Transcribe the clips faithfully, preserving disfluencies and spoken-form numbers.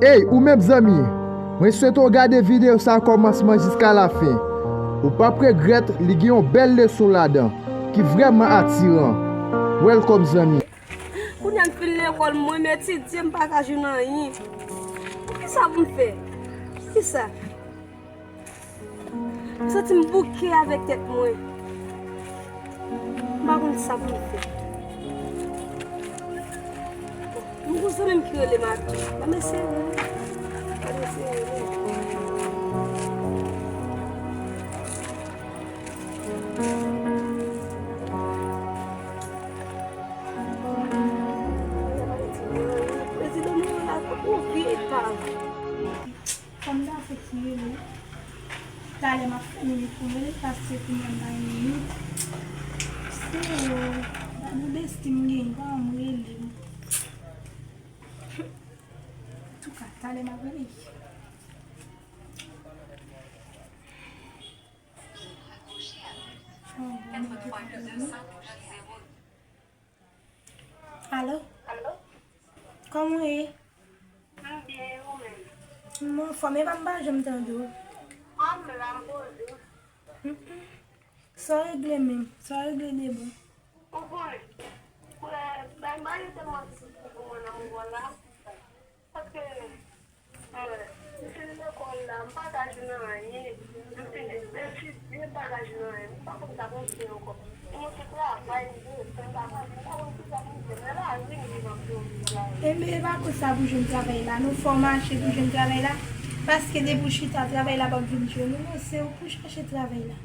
Ey, ou menm zanmi, mwen swete w gade videyo sa kòmansman jiska lafen. Ou p ap regrèt, li gen yon bèl leson ladan ki vrèman atiran. Welcome zanmi. Kounye a m fin lekòl, mwen m etidye, m pa ka jwenn anyen. Poukisa pou m fè? Poukisa? M santi m bouke avèk tèt mwen. M pa konn sa pou m fè. M gon zanmi m ki rele m ap di. Ban m eseye rele. Ban m eseye rele. Prezidan nou la tankou vye epav. Fanm ta fè ki rele. Talè m ap fè minit pou mwen, paske kounye a m pa gen minit. Se, gade besti m gen, pa m rele m. Antouka, talè m ap rele. Oh, bon, mwen te pran rele. Alo? Alo? Kòman w ye? M byen, e ou menm? M anfòm, e pa m pa janm tande w. Ah, m la, m poze. Mm, mm. Sa w regle menm? Sa w regle de bon? Ou konnen, mwen, bay, bay yo tèlman difisil pou mwen nan moman la. Paske, mwen, m fin lekòl la, m pa ka jwenn anyen. M fin etidye, m pa ka jwenn anyen. M pa konn sa pou m fè ankò. Mwen se travay m bezwen, m pa konn, m pa konn kisa pou m fè. Nan lari m viv anpil travay. Enben, e pa konn sa pou jwenn travay la, non, fò w mache pou jwenn travay la. Paske depi w chita, travay la p ap vin jwenn ou, non, se ou pou chache travay la.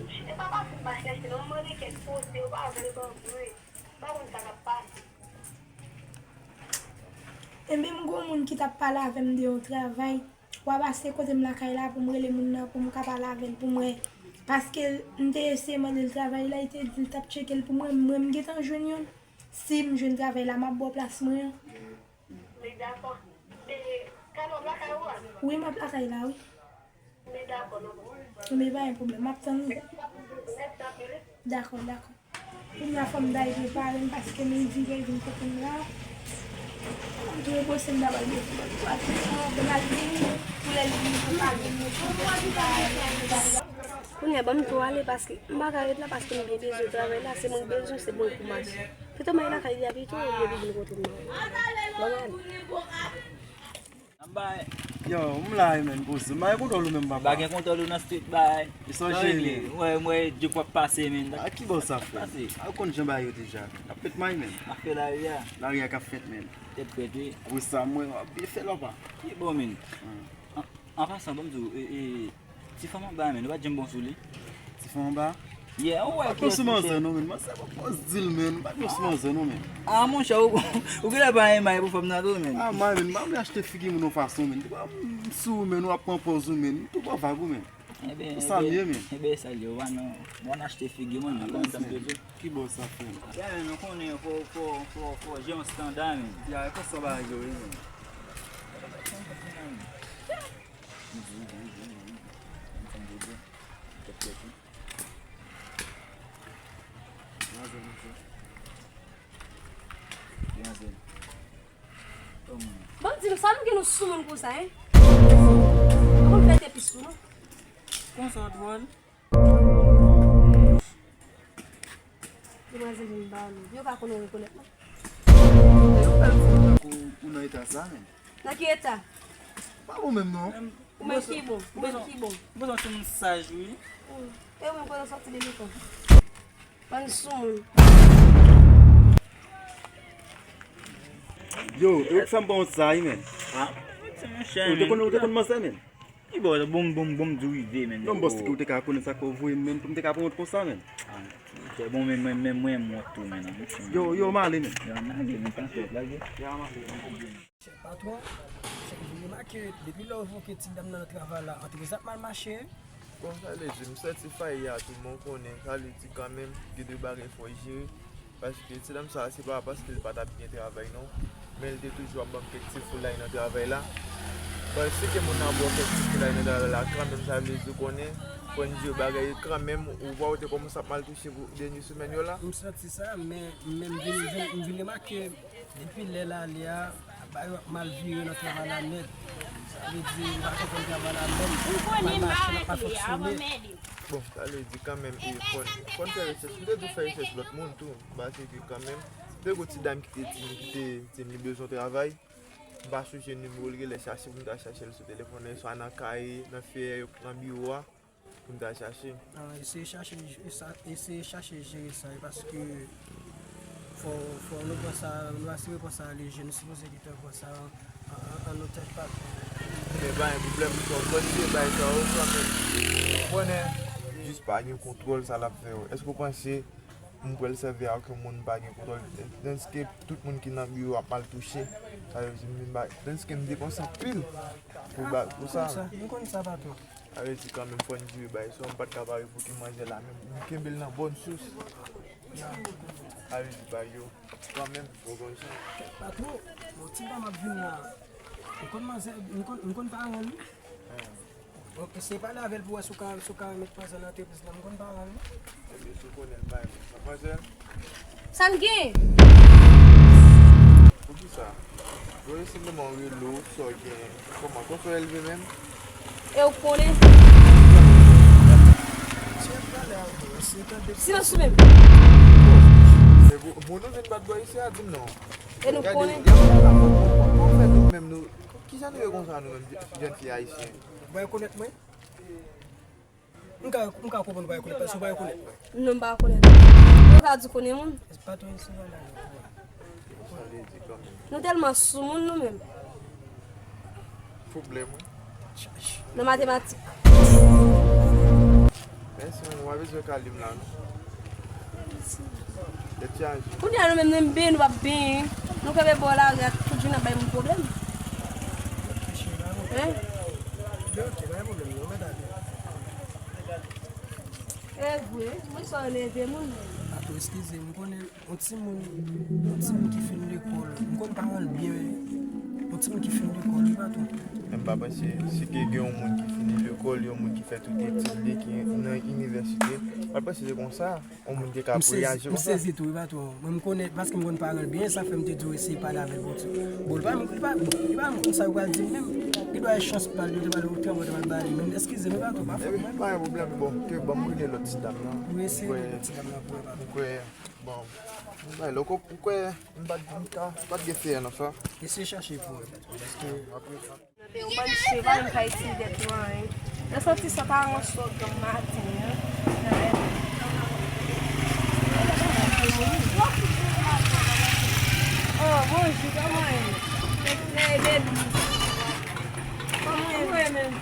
E pa paske m pa chèche, non, m mande kèk kote, yo pa vle ban mwen. M pa konn sa k ap pase. Enben, m gon moun ki t ap pale avè m de yon travay. W a pase kote m lakay la pou m rele moun nan, pou m ka pale avè l, pou m wè. Paske m te eseye mande l travay la, li te di l t ap tcheke l pou mwen. Mwen, m gentan jwenn youn. Si m jwenn travay la, m ap ba w plas mwen an. Li dakò. E, Kano lakay ou a? Wi, m ap lakay la, wi. Li dakò, non. Li pa gen pwoblèm, m ap tann ou. Mèsi anpil, wi. Dakò, dakò. Kounye a fò m bay prepare m paske m rive vin kote m la. M tou rebwose m dabal de pou lòt pati. An, pou l al vini, pou lè l vini, pou l pa vini. Kounye a ban m tou ale paske m pa ka ret la paske m byen bezwen travay la, se mwen k bezwen, se mwen pou mache. Kite m al lakay li a pito, olye pou vin kote m nan. Ban m ale. Yo, m la wi, menn, poze. M pa gen kontwòl ou menm, papa. Pa gen kontwòl ou nan street, bay. E sa w jere? Mwen, mwen, Djop ap pase, menn. A ki bò sa fè? Pase. A, ou konn jan bagay yo deja. Ap fèt may, menn. Ap fè lari a. Lari a k ap fèt, menn. Tèt frèt, wi. Wi, sa, mwen, w ap byen fè lòpa. Ki bon, menn. An, an pasan, ban m di w, e, e, Ti fanm anba a, menn, ou pa t janm bon sou li? Ti fanm anba? Yeah, ou wè ki manzè non, menn. Manzè pa pòz di l, menn. Pa pòz di manzè non, menn. Ah, monchè, ou, ou genlè pa renmen pou fanm nan tou, menn. Ah, may, menn, m pa vle achte figi moun yon fason, menn. M sou ou, menn, w ap pran pòz ou, menn. M tou pran vag ou, menn. Ebyen, sa m ye, menn. Ebyen, sa l ye, ou pa nan, ou pa nan achte figi moun, menn, konn sa m te di w. Ki bò sa, frè m? Yeah, menn, ou konnen, fò, fò, fò, fò jere yon standa, menn. Yeah, e konsa bagay yo ye, menn. Ban m di nou, sa nou gen nou sou moun konsa, en? An konn fè te pis tou, non? Konsa, dwòl. Demwazèl vin ba nou. Yo pa konnen rekonèt, non? Ou nan eta sa, menn? Nan ki eta? Pa bon menm non. Ou menm ki bon? Ou menm ki bon? Ou bezwen ti moun saj, wi. Hmm. E ou menm kote w sòti depi kon? Bann soumoun. Yo, e ou k fè m pran wont sa, wi, menn. Ha? Ti monchè, ou te konn, ou te konn manzè, menn? Ki bò, bon, bon, bon, m di w rive, menn. Non, bòs, ou te ka konnen sa ke w voye m, menn, pou m te ka pran wont konsa, menn. Ah, monchè, bon, men, men, men, mwen, m wont tou, menn, monchè. Yo, yo, m ale, menn. Yo, m ale, menn, pa fèt, lage. Yo, m ale. Patwon, m remake depi lè w evoke ti dam nan nan travay la, antre sa ap mal mache. Bon, sa vle di, m sòti fayi a tou, men w konnen, sa vle di kanmenm, gen de bagay fò jere. Paske ti dam sa, se pa paske l pa t ap byen travay non, men l te toujou ap ban m kèk ti foulay nan travay la. Bon, si ke moun nan ba w kèk ti foulay nan travay la, kanmenm, sa vle di w konnen, fò n jere bagay yo kanmenm, ou pa wè w te kòmanse ap mal touche pou dènye semèn yo la? M santi sa, men, men m vin, vin, m vin remake depi lè l ale a, ap Bagay yo ap mal vire nan travay la nèt. Sa vle di, nou pa konprann travay la menm. N ap mache, n ap pa fonksyone. Bon, sa vle di kanmenm, e, fò n, fò n fè rechèch. M te di w fè rechèch lòt moun tou. Paske kanmenm, te gon ti dam ki te di m, ki te di m li bezwen travay. M pa sonje nimewo l, genlè chache pou m ta chache l sou telefòn nan, swa nan kaye, nan feyè yo, nan biwo a, pou m ta chache. Ah, eseye chache, eseye chache jere sa, wi, paske fò, fò nou pran sa, nou asire pran sa leje, nou sipoze gentan pran sa an, an, an, an otaj pa. Men pa gen pwoblèm, m konn se bay sa yo, kanmenm. Ou konnen, jis pa gen kontwòl sa l ap fè yo. Èske w panse m pral sèvi ak yon moun m pa gen kontwòl, tandiske tout moun ki nan biwo ap mal touche. Sa vle di m vin bay, tandiske m depanse anpil pou ba, pou sa. Nou konn sa, nou konn sa, patwon. Sa vle di kanmenm fò n jere bay sa, m pa t ka pare pou ki manzè la menm. M kenbe l nan bòn sous. Sa vle di bay yo kanmenm, ou konn sa. Patwon, bon, ti tan m ap vin la. M konn manzè, m konn, m konn paran l, wi. Bon, eseye pale avè l pou wè si w ka, si w ka remèt manzè nan antrepriz la. M konn paran l, wi. Ebyen, si w konnen l pa renmen sa, manzè. Sa n gen? Poukisa? Bon, e si m demann w rele w, sa w gen? Kòman, kòman w fè relev menm? E w konnen? Silans ou menm. Men pou, pou nou vin bat bò isi a, di m non. E nou konnen? Kòman w fè nou menm nou, kijan nou ye konsa nou menm, jèn fi ayisyen? Ou pa rekonèt mwen? M ka, m ka konprann ou pa rekonèt, paske ou pa rekonèt mwen. Non, m pa rekonèt. Ou ka di konnen moun? Patwon, se pa la. Nou tèlman soumoun nou menm. Pwoblèm, wi. Nan matematik. Mèsi, mwen, w pa bezwen kale m la, non. Tèt chaje. Kounye a nou menm, nou menm benyen, nou p ap benyen. Nou kanpe bò lari a, tout jounen ap bay moun pwoblèm. Hein? E vre, mwen sa w leve moun menm. Patwon, eskize m, m konnen yon timoun, yon timoun ki fin lekòl, m konn paran l byen, yon timoun ki fin lekòl, wi, patwon. Men m pa panse, si ke gen yon moun ki fini lekòl, yon moun ki fè tout etid li, ki nan inivèsite, m pa panse se konsa. Yon moun te ka reyaji konsa. M sezi tou, wi, patwon. Mwen, m konnen, paske m konn paran l byen, sa fè m te di w eseye pale avè l, bon, ti. Bon, li pa, li pa, li pa konn sa l pral di m menm. Li dwe chans pa l, li te pral otan, mwen te pral ba li. Men, eskize m, wi, patwon, pa fòt mwen. Pa gen pwoblèm, bon, ke ban m rele lòt ti dam nan. Wi, eseye rele lòt ti dam nan pou wè, patwon. M kwè, bon, m kwè, lè w kwè, m pa t, m pa t gen fè nan sa. Eseye chache pou wè, patwon, paske apre sa. Yon bann cheva, nou pa itilize tèt nou anyen. Nan santi sa pa yon sòt nan maten an. Oh, bonjou, kòman ye? Hey, baby. Kòman ye menm?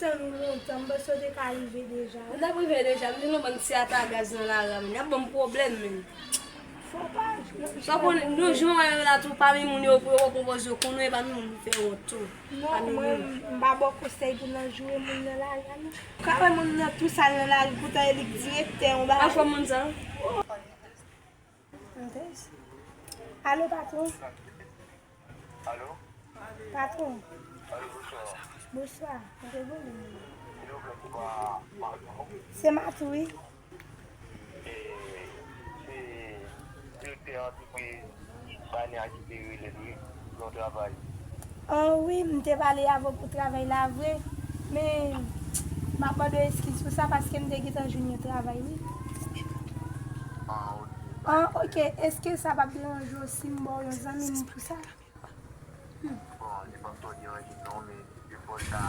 Tann ou lontan, m panse w te ka rive deja. M t ap rive deja, m te nan bann ti ata gaz nan lari a, men y ap ban m pwoblèm, men. Fò pa jwe. Sa konnen, nou jwe yo la tou, pami moun yo, pou yo konpoze yo, konnen pami moun pou fè wont tou. Non, mwen, m pa ba w konsèy pou nan jwe moun nan lari a, non. Ou ka wè moun nan tou sal nan lari, poutan e li k direktè yon bagay. Al fè moun sa. M te isi. Alo, patwon? Alo? Patwon. Alo, bonswa. Bonswa. Mete volim. Silvouplè, se pa Matou? Se Matou, wi. E, se direktè antrepriz Bani a ki te rele m, wi, pou yon travay. An, wi, m te pale avè w pou travay la vre, men m ap mande w eskiz pou sa paske m te gentan jwenn yon travay, wi. Ah, ok. An, ok. Èske sa p ap deranje w si m ba w yon zanmi m pou sa? Bon, li p ap twò deranje m non, men se fò l ta,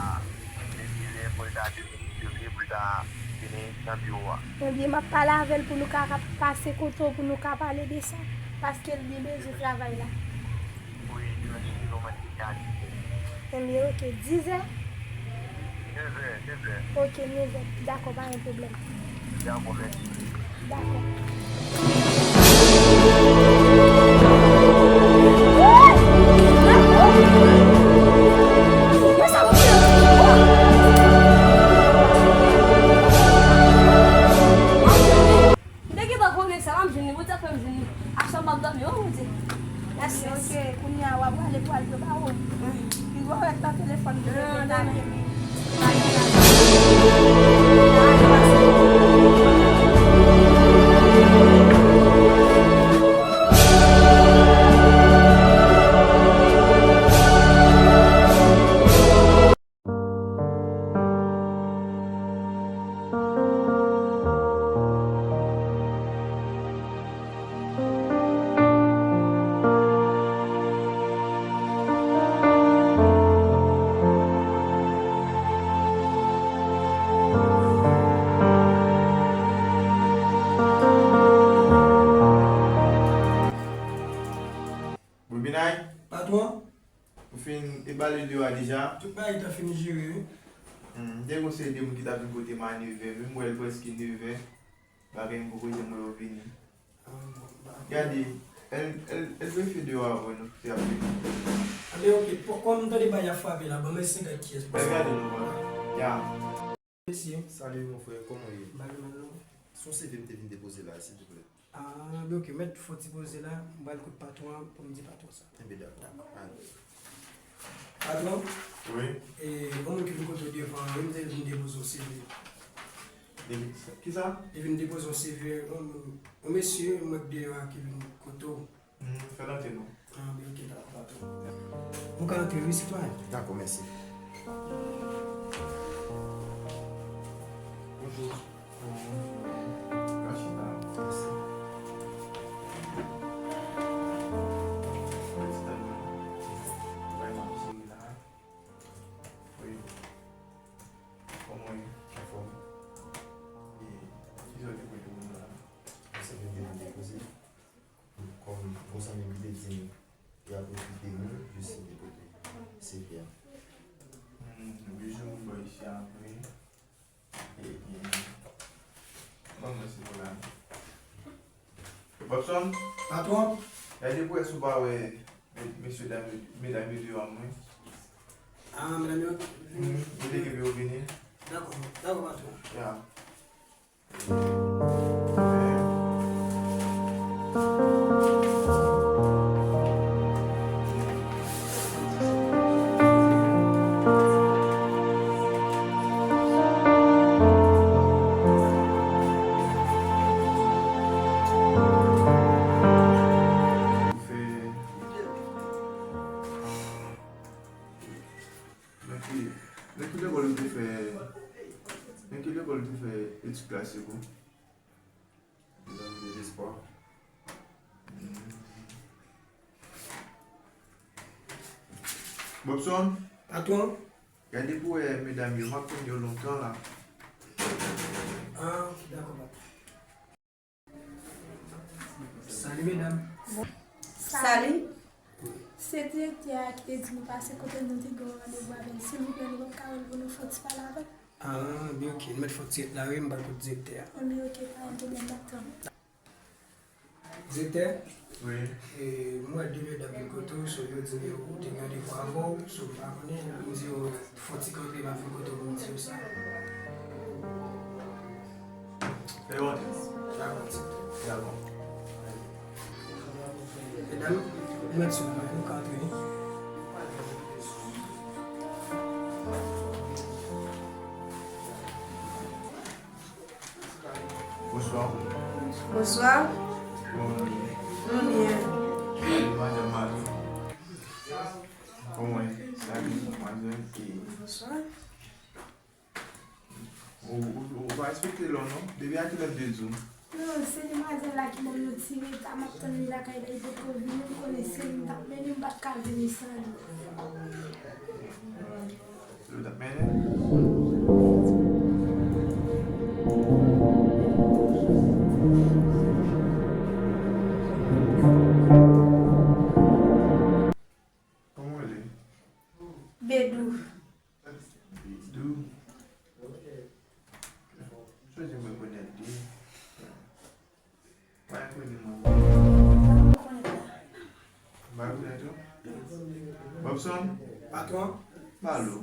men se lè fò l ta vini, se vle pou l ta vini nan biwo a. Ebyen, m ap pale avè l pou nou ka, ka pase kote w pou nou ka pale de sa, paske l byen bezwen travay la. Wi, dimanch ki kòmanse se a dizè. Ebyen, ok, dizè? Nevè, nevè. Ok, nevè. Dakò, pa gen pwoblèm. Dakò, mèsi. Dakò. M te gentan konnen sa, m ap jwenn li, Bondye ap fè m jwenn li. Aswè m p ap dòmi, o Bondye. Mèsi. Ok, kounye a w ap prale pou al jwe bawon. Wi. Piga w ret nan telefòn pou yo kontakte m. Patwon? Ou fin ebale deyò a deja? Tout bagay ta fin jere, wi. Hmm, m te gen yon seri de moun ki t ap vin kote m a nevè, menm wè l prèske nevè. Bagay m poko janm wè yo vini. Ah, bon, ba. Gade, el, el, el prefere deyò avan nou te ap vini. Anben, oke, poko m tande bagay ap frape la, ban mwen senkant kiyès. Gade nou, ba. Ya. Mesye. Salut, mon frère, comment il est? Ba, li mal non. Son C V m te vin depoze la, s'il te plaît. Ah, ben, oke, mèt fè ti poze la, m pral kote patwon an pou m di patwon sa. Enben, dakò. Dakò. Patwon? Wi. E, yon moun ki vin kote w devan, wi, m te vin depoze yon C V. Depi, kisa? Li vin depoze yon C V, yon moun, yon mesye, yon mèt deyò a ki vin kote w. Hmm, fè l antre non. Ah, ben, oke, dakò, patwon. Ou ka antre, wi, sitwayen. Dakò, mèsi. Bonjou. Bon, bon, bon. Ka chita. Mèsi. Mèsi, Daniel. Bay m ap jere la. Wi. Kòman w ye? Anfòm. E, kijan w te konnen moun nan? Mwen se vin depoze. Kòm bon zanmi m te di m, y ap rekite moun, jis m te pote C V a. Hmm, bezwen moun bò isi a vre. Ebyen, ban mwen se pou la. Bobson? Patwon? Gade pou wè si w pa wè me-, mesye dam yo, medam yo deyò a mwen. Ah, medam yo? Hmm, yo te kenbe yo vini. Dakò, dakò, patwon. Ya. Nan ki, nan ki lekòl ou te fè, nan ki lekòl ou te fè etid klasik ou? Mezanmi, dezespwa. Bobson? Patwon? Gade pou wè medam yo, m ap tann yo lontan la. Ah, dakò, patwon. Salut, medam. Salut. Se direktè a ki te di nou pase kote nou te gen yon randevou avè l. Silvouplè, nou p ap ka wè l pou nou fè yon ti pale avè l? Ah, byen, oke. Nou mèt fè yon ti ret la, wi, m pral kote direktè a. Anben, oke, pa gen pwoblèm, m ap tann. Direktè? Wi. E, m wè de medam vin kote w, so yo di m yo te gen randevou avè w, so m pa konnen, m di yo fè yon ti kanpe, m ap vin kote w pou m di yo sa. Fè yo antre. Dakò, ti. Dakò. Medam, nou mèt sou mwen, nou ka antre, wi. Bonswa. Bonswa. Kòman nou ye? Nou byen. Salut, madame Marie. Kòman w ye? Salut, madame. Bonswa. Ou, ou, ou pa respekte lè w non. Depi a kilè m te di w? Non, se demwazèl la ki ban m yon ti reta, m ap tann li lakay la, li potko vini, m konnen se li m t ap mennen, m pa t ka vini san li. Se li w t ap mennen? Kòman w rele? Bedou. Dou. Sonje mwen konèt li. Mwen konèt mwen. Mwen konèt ou? Bobson? Patwon? Pale w.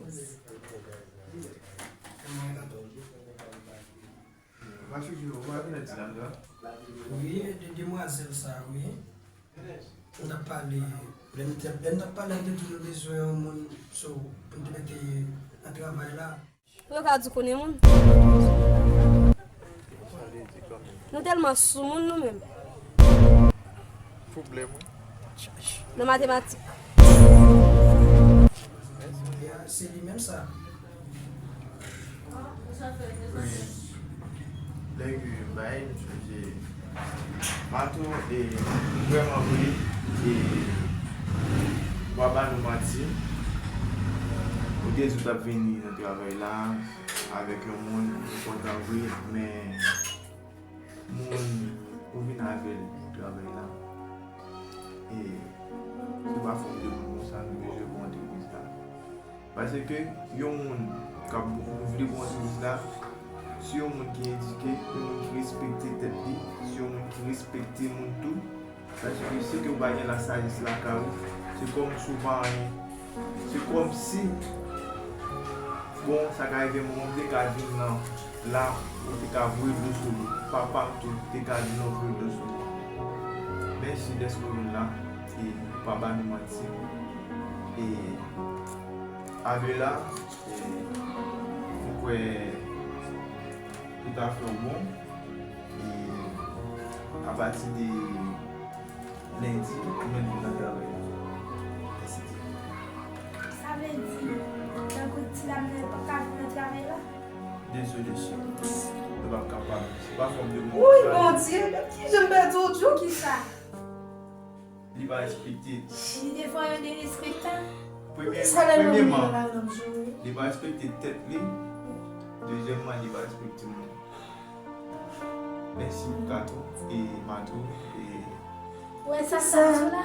Mwen konèt ou. Ou pa figi, ou pa rekonèt ti dam sa? Wi, de demwazèl sa, wi. Nou t ap pale, lè n t ap, lè n t ap pale, m te di nou bezwen yon moun, so, pou n te mete nan travay la. Pou yo ka di w konnen moun. Nou tèlman sou moun nou menm. Pwoblèm, wi. Nan matematik. Se li menm sa. Wi. Lè ke m bay, m chanje. Mato, e, vrèman vre, e, m pa ba nou manti. Ou te di w t ap vini nan travay la avèk yon moun, m kontan vre, men moun ou vin avè l travay la. E, Se pa fòt de moun konsa nou bezwen pou antrepriz la. Paske yon moun k ap, nou vle pou antrepriz la, se yon moun ki edike, yon moun ki respekte tèt li, se yon moun ki respekte moun tou. Paske si ke w pa gen lasajès lakay ou, se kòmsi w pa anyen. Se kòmsi, bon, sa ka rive m, mwen te ka vin nan la, ou te ka voye dlo sou li. Papa m tou te ka di non, voye dlo sou li. Mèsi dèske w vin la, e pa ba nou manti. E avè la, e mwen kwè tout afè w bon. E apati de lendi, ou mèt vin nan travay la. Mèsi. Sa vle di, tankou ti dam nan p ap ka vin nan travay la? Dezole, cheri. Nou p ap kapab. Se pa fòt de moun. Woy, Bondye, men kijan m pèdi w, Djo? Kisa? Li pa respekte. Li te fè yon derespektan. Premye, premyèman, li pa respekte tèt li. Dezyèmman, li pa respekte moun. Mèsi, Kato e Mato e... Ou wè sa m t ap di w la?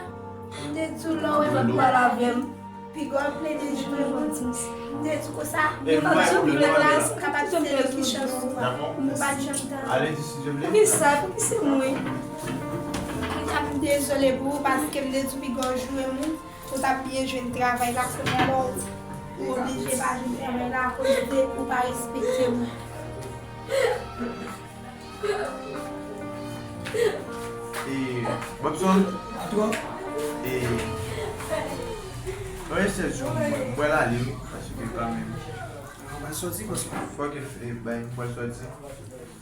M te di w lè w wè m ap pale avè m, piga w ap plede jwe moun. M te di w konsa, moun k ap jwe la, se kapab se li ki chans ou pa. M pa t janm tande. Poukisa, poukisa se mwen? M t ap dezole pou ou paske m te di w piga w jwe moun. Ou t ap byen jwenn travay la, kounye a la ou, ou oblije pa jwenn travay la akoz de ou pa respekte moun. E, Bobson, e, non, e sèz jou, mwen, mwen pral ale, wi, paske kanmenm. Ou pral sòti, Bobson? Fòk e, e, bay, mwen pral sòti.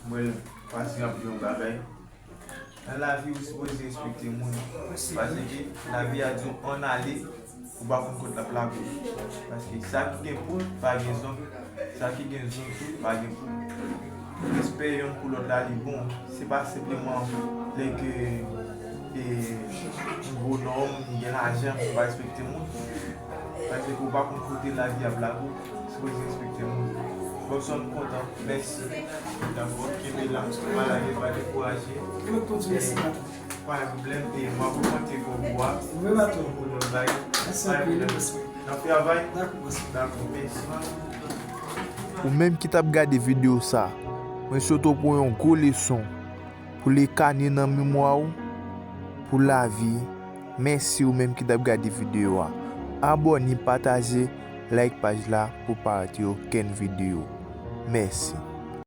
Mwen, pase ap di yon bagay. Nan lavi, ou sipoze respekte moun. Paske lavi a di w ann ale, ou pa konn kote l ap lage w. Paske sa ki gen poul pa gen zong, sa ki gen zong tou pa gen poul. Respè yonn pou lòt la, li bon. Se pa senpleman lè ke, e, m gwo nonm, m gen lajan, m pa respekte moun. Paske ou pa konn kote lavi ap lage w. Sipoze respekte moun. Bobson, m kontan. Mèsi. Dakò, kenbe la. Pa lage, pa dekouraje. Kenbe kontinye, e, pa gen pwoblèm. E m ap ogmante gwo gwo a. Wi, patwon. Pou nou bay. Mèsi anpil, mèsi. N ap travay. Dakò, mèsi. Dakò, mèsi. Ou menm ki t ap gade videyo sa, mwen swete w pran yon gwo leson pou l ekane nan memwa w pou lavi. Mèsi ou menm ki t ap gade videyo a. Abòne, pataje, like paj la pou w pa rate okenn videyo. Mèsi.